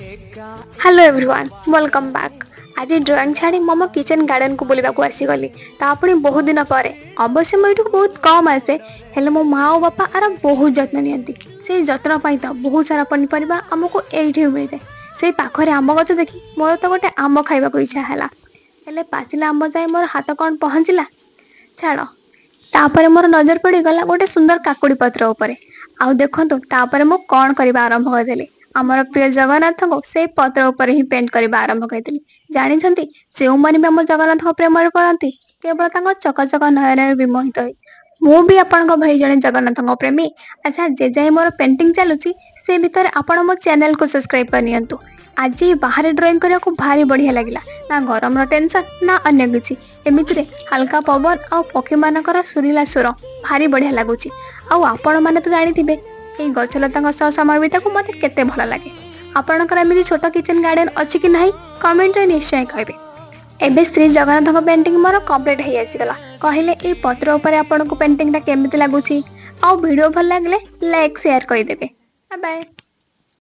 Hello everyone, welcome back. ଆଜି drawing ଛାଡ଼ି ମୁଁ ମୋ କିଚେନ୍ ଗାର୍ଡ଼େନକୁ ବୁଲିବାକୁ ଆସିଗଲି, ତା ପୁଣି ବହୁତ ଦିନ ପରେ। ଅବଶ୍ୟ ମୁଁ ଏଇଠିକୁ ବହୁତ କମ୍ ଆସେ, ହେଲେ ମୋ ମା ଆଉ ବାପା ଆର ବହୁତ ଯତ୍ନ ନିଅନ୍ତି। ସେଇ ଯତ୍ନ ପାଇଁ ତ ବହୁତ ସାରା ପନିପରିବା ଆମକୁ ଏଇଠି ମିଳିଯାଏ। ସେଇ ପାଖରେ ଆମ୍ବ ଗଛ ଦେଖି ମୋର ତ ଗୋଟେ ଆମ୍ବ ଖାଇବାକୁ ଇଚ୍ଛା ହେଲା, ହେଲେ ପାଚିଲା ଆମ୍ବ ଯାଏ ମୋର ହାତ କ'ଣ ପହଞ୍ଚିଲା? ଛାଡ଼। ତାପରେ ମୋର ନଜର ପଡ଼ିଗଲା ଗୋଟେ ସୁନ୍ଦର କାକୁଡ଼ି ପତ୍ର ଉପରେ। ଆଉ ଦେଖନ୍ତୁ, ତାପରେ ମୁଁ କ'ଣ କରିବା ଆରମ୍ଭ କରିଦେଲି। ଆମର ପ୍ରିୟ ଜଗନ୍ନାଥଙ୍କୁ ସେଇ ପତ୍ର ଉପରେ ହିଁ ପେଣ୍ଟ କରିବା ଆରମ୍ଭ କରିଦେଲି। ଜାଣିଛନ୍ତି, ଯେଉଁମାନେ ବି ଆମ ଜଗନ୍ନାଥଙ୍କ ପ୍ରେମରେ ପଡ଼ନ୍ତି କେବଳ ତାଙ୍କ ଚକଚକ ନୟନରେ ବିମୋହିତ ହୋଇ, ମୁଁ ବି ଆପଣଙ୍କ ଭଳି ଜଣେ ଜଗନ୍ନାଥଙ୍କ ପ୍ରେମୀ। ଆଚ୍ଛା, ଯେ ଯାଏଁ ମୋର ପେଣ୍ଟିଂ ଚାଲୁଛି ସେ ଭିତରେ ଆପଣ ମୋ ଚ୍ୟାନେଲକୁ ସବସ୍କ୍ରାଇବ କରିନିଅନ୍ତୁ। ଆଜି ବାହାରେ ଡ୍ରଇଂ କରିବାକୁ ଭାରି ବଢ଼ିଆ ଲାଗିଲା, ନା ଗରମର ଟେନସନ୍ ନା ଅନ୍ୟ କିଛି। ଏମିତିରେ ହାଲକା ପବନ ଆଉ ପକ୍ଷୀମାନଙ୍କର ସୁରିଲା ସୁର ଭାରି ବଢ଼ିଆ ଲାଗୁଛି। ଆଉ ଆପଣମାନେ ତ ଜାଣିଥିବେ, ଏଇ ଗଛଲତାଙ୍କ ସହ ସମୟ ବିତାକୁ ମୋତେ କେତେ ଭଲ ଲାଗେ। ଆପଣଙ୍କର ଏମିତି ଛୋଟ କିଚେନ୍ ଗାର୍ଡେନ୍ ଅଛି କି ନାହିଁ, କମେଣ୍ଟରେ ନିଶ୍ଚୟ କହିବେ। ଏବେ ଶ୍ରୀ ଜଗନ୍ନାଥଙ୍କ ପେଣ୍ଟିଂ ମୋର କମ୍ପ୍ଲିଟ୍ ହେଇ ଆସିଗଲା। କହିଲେ, ଏଇ ପତ୍ର ଉପରେ ଆପଣଙ୍କୁ ପେଣ୍ଟିଂଟା କେମିତି ଲାଗୁଛି? ଆଉ ଭିଡ଼ିଓ ଭଲ ଲାଗିଲେ ଲାଇକ୍ ସେୟାର କରିଦେବେ। ବାଏ।